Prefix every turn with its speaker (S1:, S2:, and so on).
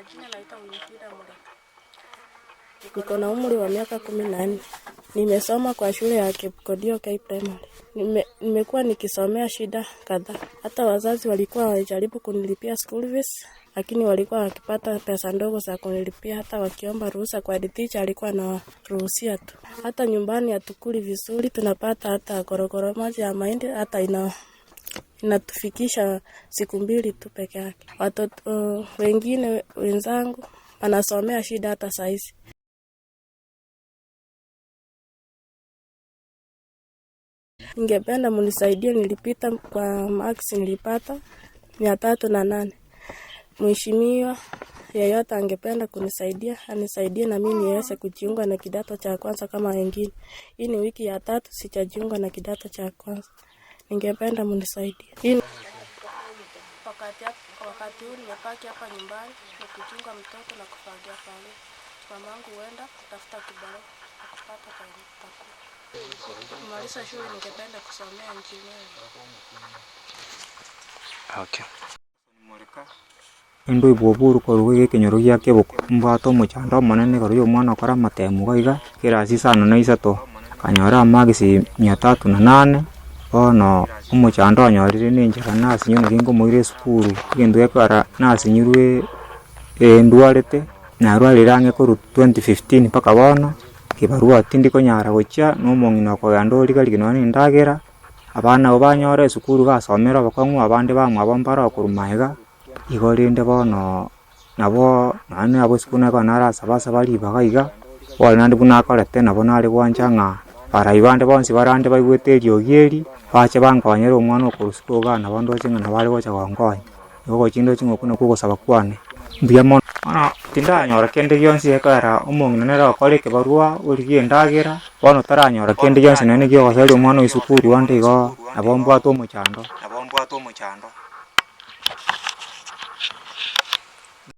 S1: Majina naitwa Winfrida Mureka. Niko na umri wa miaka 14. Nimesoma kwa shule ya Kipkodio K Primary. Nime, nimekuwa nikisomea shida kadhaa. Hata wazazi walikuwa wajaribu kunilipia school fees, lakini walikuwa wakipata pesa ndogo za kunilipia. Hata wakiomba ruhusa kwa head teacher alikuwa anawaruhusia tu. Hata nyumbani hatukuli vizuri, tunapata hata korokoro moja ya mahindi hata ina inatufikisha siku mbili tu peke yake. Watoto uh, wengine wenzangu wanasomea shida hata saizi. Ningependa mnisaidie, nilipita kwa max nilipata 308. Mheshimiwa yeyote angependa kunisaidia anisaidie na mimi niweze kujiunga na kidato cha kwanza kama wengine. Hii ni wiki ya tatu sijajiunga na kidato cha kwanza. Ningependa mnisaidie. Hii Wakati, wakati huu nimebaki hapa nyumbani nikichunga mtoto na kufagia fagia. Mamangu huenda kutafuta kibarua na kupata pakula. Kumaliza shule ningependa kusomea engineering.
S2: Okay.
S3: Indoibwa oburu korwa iga ekenyoro gia keboko, mbwate omochando omonene igoro ya omwana okore amatemu iga iga, kerasi isano na isato, akanyora amarks mia tatu na nane, bono omochando onyorire na enchera nasinywe nari nkomoira esukuru, egento gekogera nasinyirwe ndwarete, narwarire ang'e korwa 2015 mpaka bono, kibarua tindi konyara gochia, na omong'ina okogenda origa-rigia nonya na endagera. Abana abwo banyora esukuru basomera obokong'u abande bamwabo mbare okorwa magega, igo rende bono nabo nonya nabo esukuru nabo narasaba asaba ribaga iga, bono naende buna akorete nabo nare gwancha ng'a barai bande bonsi barande baigwete eriogi eri, bache bankonyere omwana okorwa sukuru igaa nabo ndoche ng'a nabo are gocha gonkonya. Igo gochia ndoche ng'a okwo nakwo ogosaba kwane, mbuya mono. Bono tindanyora kende gionsi gekogera omong'ina nere ogokora ekebarua origie endagera, bono taranyora kende gionsi nonye na ekia ogosoeria omwana o esukuru onde igo nabo mbwate omochando.